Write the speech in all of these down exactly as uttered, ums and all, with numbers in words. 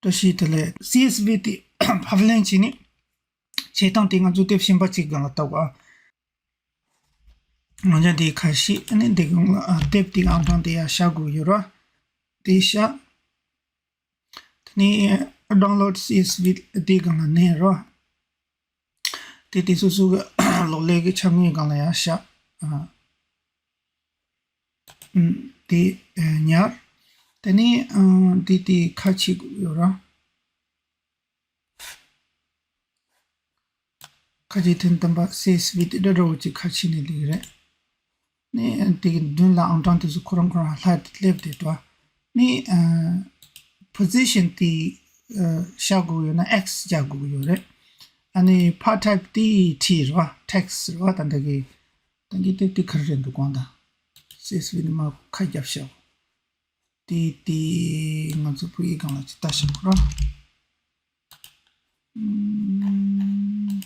བཀྲ་ཤིས་བདེ་ལེགས། སི་ཨེས་ཝི་དེ་ཕབ་ལེན་བྱས་ནས་བྱེད་སྟངས་དེ་ང་ཚོ་དེབ་གཞན་པ་གཅིག་སྒང་ལ་བལྟ་དགོས་ཨ། ང་ཚོ་འདི་ཁ་ཤས་ཨ་ནི་འདི་སྒང་ལ་ཨ་དེབ་དེ་ཨང་གྲངས་དེ་ཡར་བཞག་དགོས་ཡོད་ར། དེ་བཞག་དེ་ནས་download C S V དེ་སྒང་ལ་མནན་ར། དེ་དེ་སོ་སོ་གི་གློག་ཀླད་ཀྱི་འཆར་ངོས་སྒང་ལ་ཡར་བཞག་ཨ། ཨུམ། དེ་ཨ་ཉར། དེ་ནས་ཨ་དེ་དེ་ཁ་ཕྱེ་དགོས་ཡོད་ར། ཁ་ཕྱེ་ཐེངས་དང་པོ་C S V དེ་འདྲ་འདྲ་བོ་ཅིག་ཁ་ཕྱེ་ནས་ལེགས་རེད། ནས་དེ་གི་མདུན་ལ་ཨང་གྲངས་དེ་ཚོ་ཁོ་རང་ཁོ་རང་ལྷག་སླེབས་བསྡད་འདུག་ནས་ཨ་position དེ་ཨ་བཞག་དགོས་ཡོད་ན་X རྒྱག་དགོས་ཡོད་རེད། ཨ་ནི་file type དེ་བྲིས་རེད་བ། text རེད་བ། ད་འདི་གི་ད་གི་དེབ་དེ་ག་རེ་རེད་འདུག་གོང་ད། C S V ནི་མ་ཁ་རྒྱབ་ཤག་དེ་དེ་ང་ཚོ་བོད་ཡིག་སྒང་ལ་ཅིག་ལྟ་ཤག་ར། ཨུམ།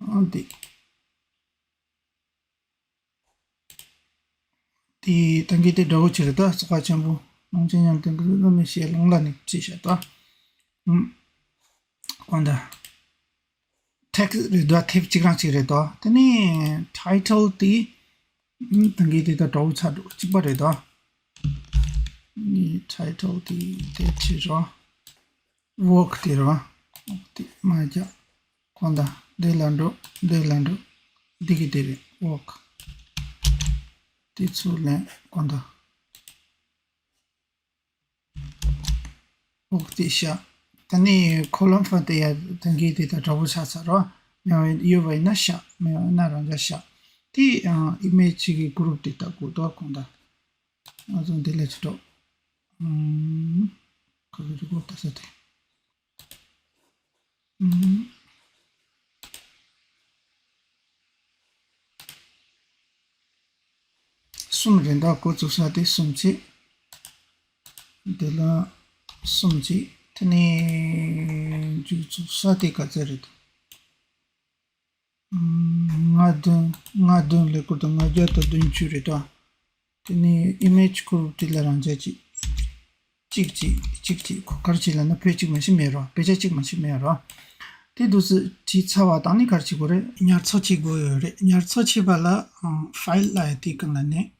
ཨ་འདི། དེ་ད་གི་དེ་འདྲ་བོ་ཅིག་རེད་ད། བཙོག་པ་ཆེན་པོ། ལོངས་སྤྱོད་ཉམས་ལྡན་གྱི་བློ་མི་ཤེས་ལོང་ལ་ནི་བྲིས་ཤག་ད། ཨུམ། གོང་ད། text རེད་དོ། དེབ་གཅིག་རང་གཅིག་རེད་དོ། དེ་ནས་title དེ་ཨུམ། ད་གི་དེ་ད་འདྲ་བོ་ཆགས་འདུག་གཅིག་པ་རེད་དོ། ནི་title དེ་དེ་བྲིས་རོགས། work དེ་རོ། དེ་མ་རྒྱག་གོང་ད་འདི་ལ་འགྲོ། འདི་ལ་འགྲོ། འདི་གི་དེ་རེད། work དེ་ཚུར་ལེན་གོང་ད། work དེ་བཞག་ད་ནི་column དེ་ཡ་ད་གི་དེ་ད་འདྲ་བོ་ཆགས་ཚར་རོ། མེད་པ་ཡོད་པ་ཡིན་ན་བཞག་མེད་པ་ཡིན་ན་རང་འཇགས་བཞག་དེ་ཨ་image གི་group དེ་ད་དགོས་དོ་གོང་ད། ང་ཚོ་འདི་ལས་ཅི་འགྲོ། ཨུམ། ག་གི་རི་གོ་ད་ས་དེ། ཨུམ། གསུམ་རེད་འདུག་འགོ་བཙུགས་ས་དེ་གསུམ་བྱས། འདི་ལ་གསུམ་བྱས། དེ་ནས་མཇུག་བཙུགས་ས་དེ་ག་ཚོད་རེད། ལྔ་བདུན། ལྔ་བདུན་ལས་སྐོར་དང་ལྔ་བརྒྱ་དང་བདུན་ཅུ་རེད་དོ། དེ་ནས་image group དེ་ལ་རང་འཇགས་གཅིག་གཅིག་གཅིག་གཅིག་གཅིག་ཁོ་གར་གཅིག་ལ་ན་བེད་གཅིག་མ་ཞིག་མེད་རོ། བེད་ཆ་གཅིག་མ་ཞིག་མེད་རོ། དེ་འདུག་སེ་བྲིས་ཚར་བ་དང་ནི་གར་གཅིག་གོ་རེད། ཉར་ཚགས་བྱེད་དགོས་ཡོད་རེད། ཉར་ཚགས་བྱེད་པ་ལ་file ལ་དེ་གང་ལ་ནས།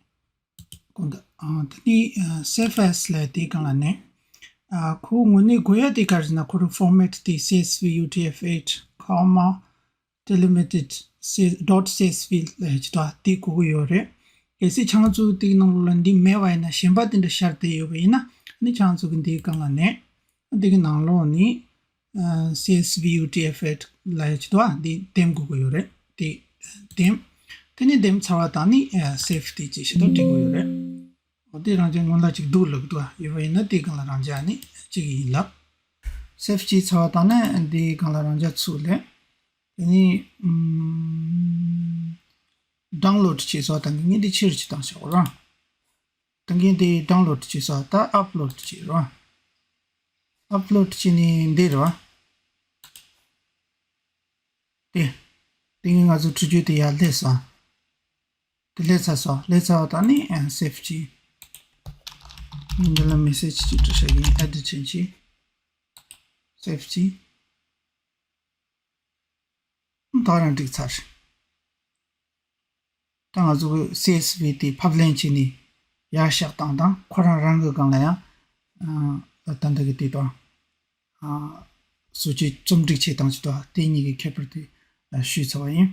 གོང་ད། ཨ། དེ་ནི་ཨ་save as ལབ་དེའི་སྒང་ལ་ནས། ཨ། ཁོ་དངོས་གནས་དགོས་ཡ་དེ་ག་རེ་ཟེར་ན་ཁོ་རང་format དེ C S V U T F eight comma delimited C- dot C S V ལབ་ཡ་ཅིག་འདུག་དེ་དགོས་ཀྱི་ཡོད་རེད། གལ་སྲིད་ཁྱེད་ཚོ་དེའི་ནང་ལོགས་ལ་འདི་མེད་པ་ཡིན་ན་གཞན་པ་དེ་འདྲ་ཤར་བསྡད་ཡོད་པ་ཡིན་ན་ཨ་ནི་ཁྱེད་ཚོ་གི་འདིའི་སྒང་ལ་ནས་དེ་གི་ནང་ལོགས་ནས། ཨ། C S V U T F eight ལབ་ཡ་ཅིག་འདུག་ཨ། འདི་འདེམས་དགོས་ཀྱི་ཡོད་རེད། དེ་འདེམས། དེ་ནས་འདེམས་ཚར་བ་དང་ནི་ཨ་save དེ་ཅིག་ཞིག་ཏུ་འབྲི་དགོས་ཡོད་རེད། འོ་དེ་རང་བཞིན་སྔོན་ལ་ཅིག་འདུག་ལབ་འདུག་ཨ། ཡོད་པ་ཡིན་ན་དེ་སྒང་ལ་རང་བཞིན་ནི་གཅིག་ཡིན་ལབ། save བྱས་ཚར་བ་དང་ནི་འདི་སྒང་ལ་རང་བཞིན་ཚུར་ལེན། དེ་ནས་ཨམ། download བྱས་སོ་དང་ངས་འདི་ཕྱིར་ཅིག་བཏང་ཤག་ར། ད་ངས་འདི་download བྱས་སོ་ད་upload བྱས་ར། upload བྱས་ནས་འདི་ར། དེ། དེ་ངས་ང་ཚོ་འཕྲུལ་ཆས་དེ་ཡར་སླེབས་སོང་། དེ་སླེབས་ཚར་སོང་། སླེབས་ཚར་བ་དང་ནི་ཨ་save བྱས། ངས་འདི་ལ་message ཅིག་འབྲི་ཤག་ཡིན། edit བྱས་བྱས། save བྱས། ད་རང་འགྲིག་ཚར། ད་ང་ཚོ་གི་C S V དེ་ཕབ་ལེན་བྱས་ནས་ཡར་བཞག་སྟངས་དང་ཁོ་རང་རང་གི་སྒང་ལ་ཡང་ཨ་ད་འདི་གི་དེ་དང་ཨ་བཟོ་བཅོས་རྩོམ་སྒྲིག་བྱེད་སྟངས་ཅིག་དང་དེ་གཉིས་ཀྱི་ཁྱད་པར་དེ་ཨ་ཞུས་ཚར་བ་ཡིན།